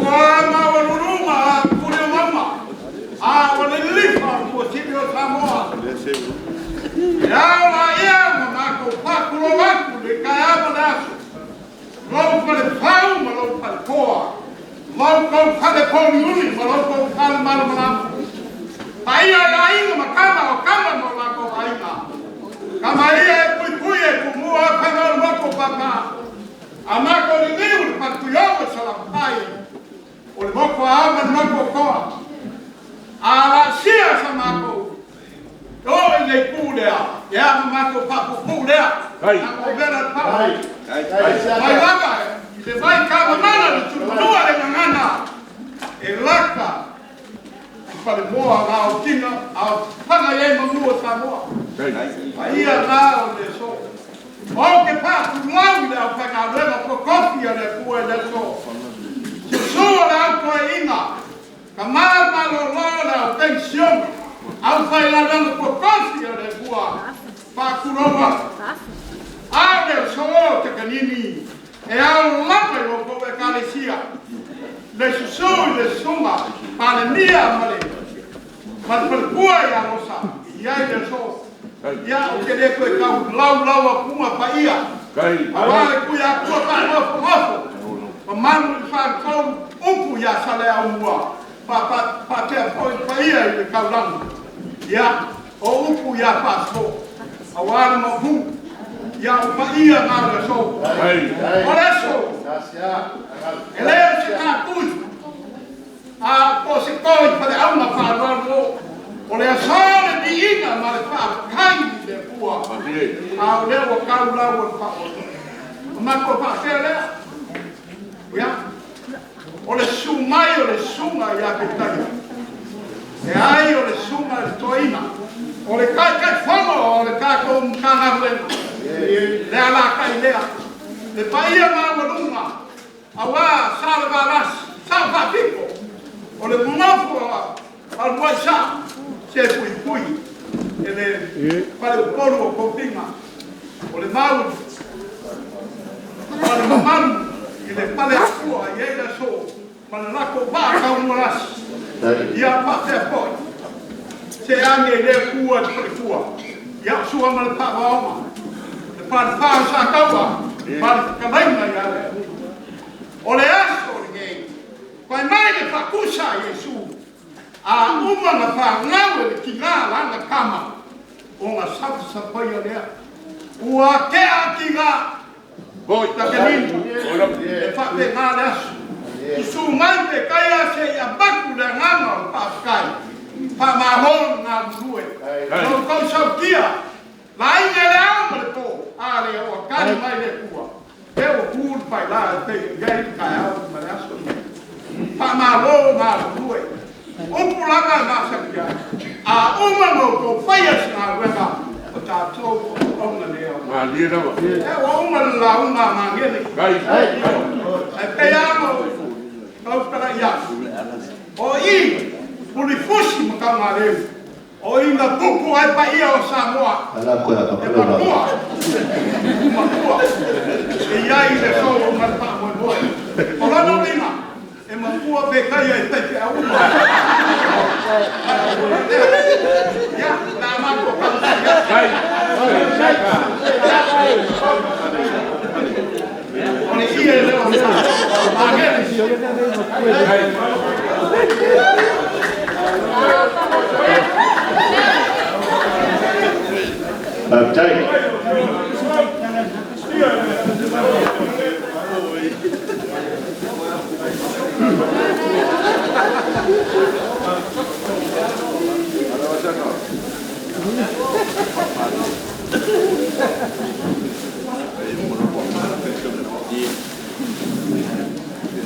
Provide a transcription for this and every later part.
Ua maualuluga a pule o mauga, a ua lilifa o le Tuasivi o Samoa. E ao laia ma matou faatulou atu i le taeao ma le aso, lou falefau ma lou falefoa, lou tou falepouliuli ma lou tou falemalamalama. Paia i aiga ma tama o tama ma o latou aiga. Tama ia e puipui e tumua a faiga o le motu o Papa. A matou liliu i le faletuiogo i Salamafai, o le motu a ao ma le motu o toa. A laasia sa matou o i le itu lea, ia ma matou faapuupuu lea. Matou vela le pao. Mai lava i le vai kamamana le tumanua le gagana, e laka i falemoa na o tina, a o faga i ai manu o Samoa. Paia na o le aso. O te faatulau i le aufaigaluega totofi a le Atua i le aso. Susu o le autoeina, ka malmalolo le au penisione, aufaigaluega totofi a le Atua, faatulou atu. A o le aso o te kanini, e ao lava i loutou Ekalesia, le susu i le susuga Palemia ma le faletua ia Rosa, i ai le aso. Ia o te le toe tau laulau atuga paia. Auā le Tuiatua faanofonofo, mamalu i le faletolu, upu ia Saleaaumua, faapea foi le paia i le taulaga. Ia, o upu ia Faasoa, auā le maopu, ia o paia na o le aso. O le aso, e le o se tatui, a po o se toi faleauga faaaloalo o. O le aso le viiga ma le faafetai i le Atua, a o lea ua tau lau o le faaoto. O matou faapea lea, ia, o le susu mai o le susuga ia Petaia, e ai o le susuga i le toeaina, o le Taitaifono o le tatou Matagaluega, le alatai lea, le paia maualuga, auā Salevalasi, Sao Faapito, o le nofo a luai saa, se puipui e le faleupolu o tofiga, o le mau ma le mamalu i le faleatua i ai le aso, ma le latou vaa taumualasi. Ia faapea foi, se age i le Atua i le faletua, ia o sua ma le faavaoga, le falefa o Sataua, ma le fetalaiga ia le Atua. O le aso lenei, fai mai le faatusa a Iesu, a uma na fanau e le tina lana tama, ona sapasapaia lea. Ua tea tina, Takelina, e faapena le aso. Susu mai pe taia seia avatu le agaga o le faafetai, faamalo le galulue. Sa outou sautia, laina i le ao ma le po, a lea ua tali mai le Atua, lea ua tu le taila e pei ona i ai le taeao ma le aso lenei. Faamalo galulue. O upu lava e masani ai, a uma ona outou faia se galuega, o tatou o auauna le aoga. Ua uma le lauga a Magele, ae pei lava ona ou tau talai atu, o i Mulifusi ma Taugaleulu, o i na tupu ai paia o Samoa, e matua, matua, e i ai le solo ma le faamoemoe. O lona uiga, e matua pe taia i faifeau uma. Ia, o le a matou taumafai atu. O le ie lea o Magele. Faafetai.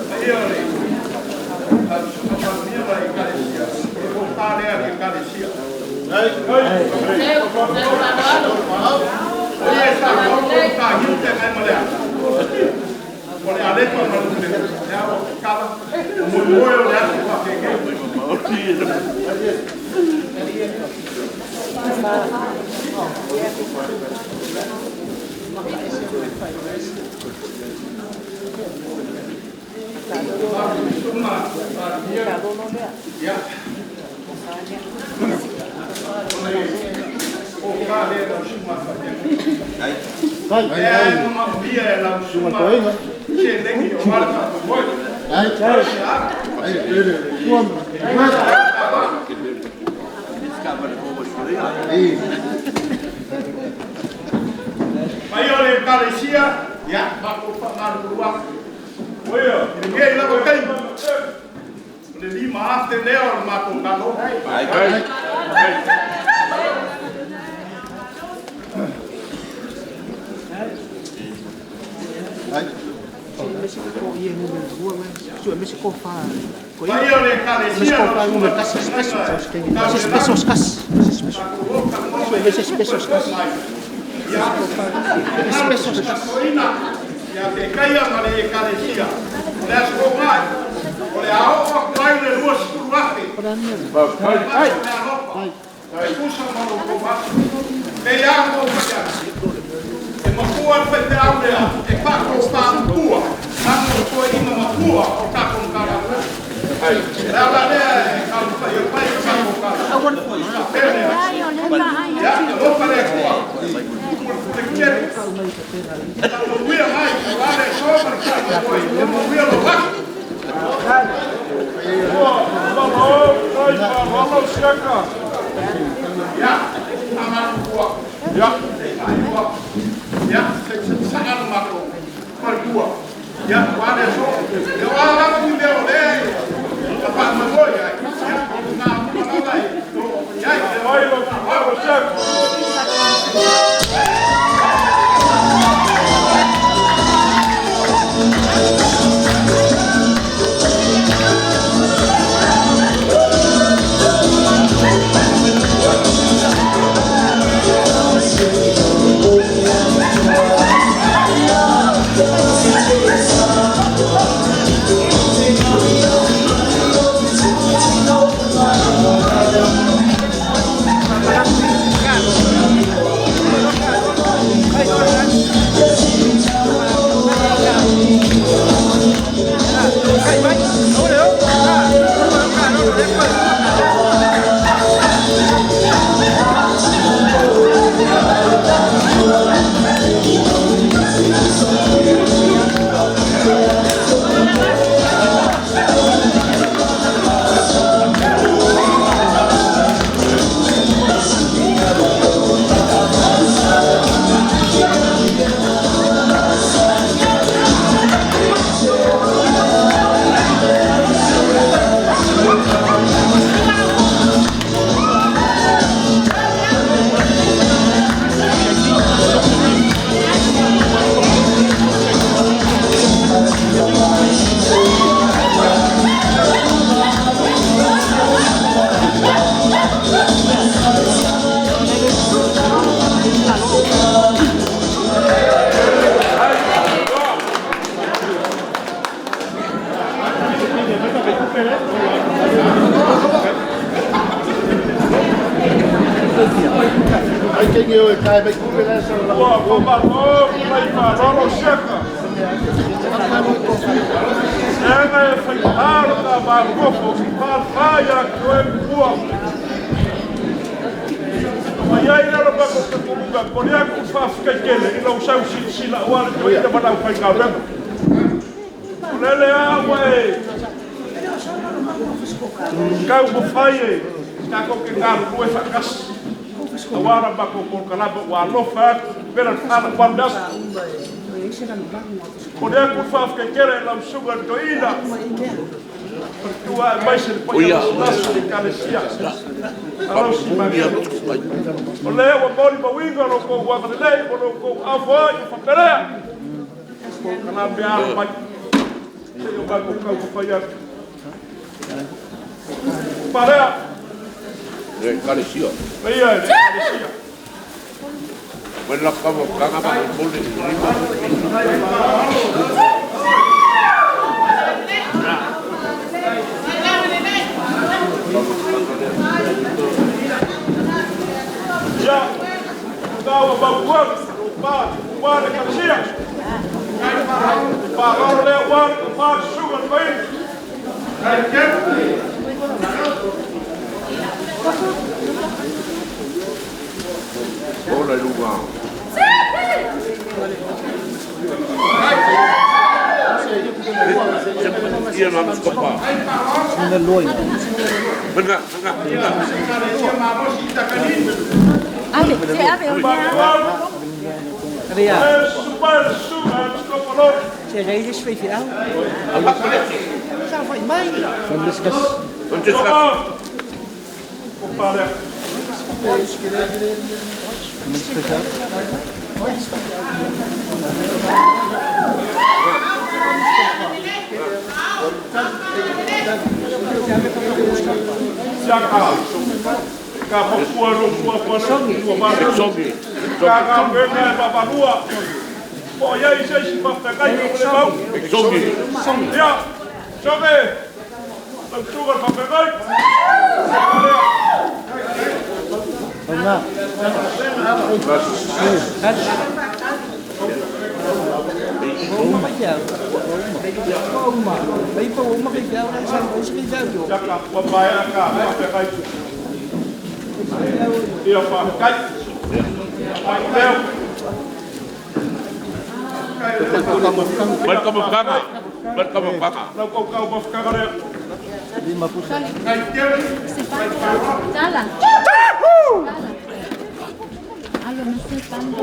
Paia o le Susuga Palemia ma le Ekalesia, o le tofa lea a le Ekalesia. O ia sa taoto i Mataniu Feagaimaleata, o le alepa ma le pulenuu, lea ua tatala, o moemoe o le aso faapenei. Susuga Palemia, ia, o le tofa lea i lau susuga i le faafeagaiga. Lea e manaomia e lau susuga seleni aua le faamoemoe. Paia o le Ekalesia, ia, matou faamalulu atu i lenei lava taimi, o le 5,000 lea o le matou taloto. Paia o le Ekalesia, lau susuga i le faafeagaiga e tau le lagi, tatou o tagoa ma Iesu e fai mai, ia, le galo toeaina ia Petaia ma le Ekalesia, o le Aso Toonai, o le a oo atu ai le 20,000 e avatu meaalofa e tusa ma lo outou aso. E pei lava ona ou fai atu, e matua le faifeau lea e faatofa matua ma le toeaina matua o le tatou Matagaluega. O le ala lea e taumafai atu ai le tatou tala, faapea lea, ia alofa le Atua, tumu le pule tele, faamanuia mai aua le aso ma le faamoemoe, ia manuia lou aso. Ia, faamalulu atu, se i faaiu atu. Ia, se i sasaa le matou faletua, ia, aua le aso. Ia, o a lava ni mea o lea e faamoemoe i ai, ia, o lena uma lava e oo i ai. Ua faamalo le fai siaka. Leaga e faigata lo ta va nonofo i falefa ia te oe Tumua. Ona i ai lea o le matou talitonuga e momoli atu le faafetai tele i lou sau silasila aua le toeaina ma le aufaigaluega. O lele lava ua e taumafai e tatou te galulue faatasi aua la matou polokalame ua alofa atu vela le fala ua alu le aso. Momoli atu le faafetai tele i lau susuga i le toeaina faletua aemaise le paia lasilasi o le Ekalesia Alosi Magele. O lea ua molimauina lo outou agalelei ma lo outou avoai ua faapelea polokalame alo mai seia o matou taumafai atu. Palea Ekalesia. Paia i le Ekalesia. Wena kava kanga ma mole lima. Ia, tau mautua lo pa ua le Ekalesia. Faalolo lea ua le pa le susuga i le toeaina. Ola i luga. Ia na muskopa. Mena, mena, mena. Ave, se ave, o E susu mai le susuga i le Episkopo. Se lei le sui fiau. Sa fai mai. Francesca. O palea. Siaka. Ka papua no pua pua no pua ma. Exogi. Ka ka venga e babalua. Po ia i se si pafekai o le mau. Exogi. Ia. Soge. Lau suga le pafekai. Palea. Uma kai fiau. Uma. Ai pa uma kai fiau na sa ko sui fiau jo. Siaka ua paea ka pafekai. Ia pafekai. Ai leo. Welcome kanga. Welcome kanga. Lau kau kau pafekanga lea. Tala. Alo, no sé tanto.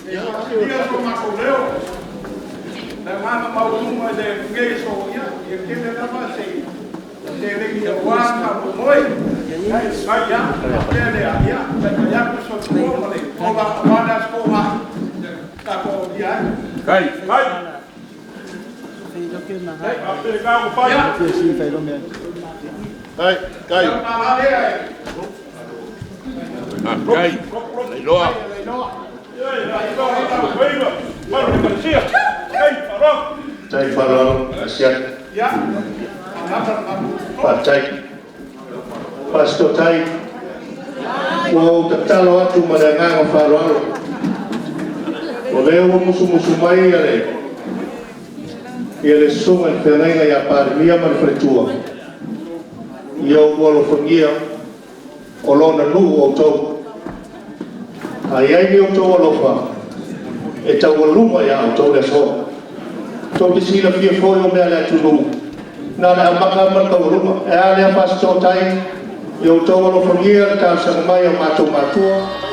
Ia so matou leo. Le mana mautuga i le geso ia, ia tele lava se se le ia ua ka moi. Ai ia, tele ia, ia ia ku so tu ma le ko la wana sko ha. Ka ko ia. Kai. Kai. Fai lo ke na. A pe ka ko pai. Kai, kai. Pa la le ai. Ah, kai. Leiloa. Ia ia ia ia. Manu le Ekalesia. Kai, faro. Tai whāraro, asiaki. Ia. Whātai. Pastor Tai. Ua ou tatalo atu ma le agaga faaaloalo. O lea ua musumusu mai ia le ia le susuga i le feagaiga ia Palemia ma le faletua. Ia ou alofagia o lona nuu outou. A i ai ni outou alofa e taualuma iā outou le aso. Tou te silafia foi o mea le atunuu. Na le amata ma le taualuga. E a lea Pastor Tai, Ia outou alofagia le talosaga mai a o matou matua.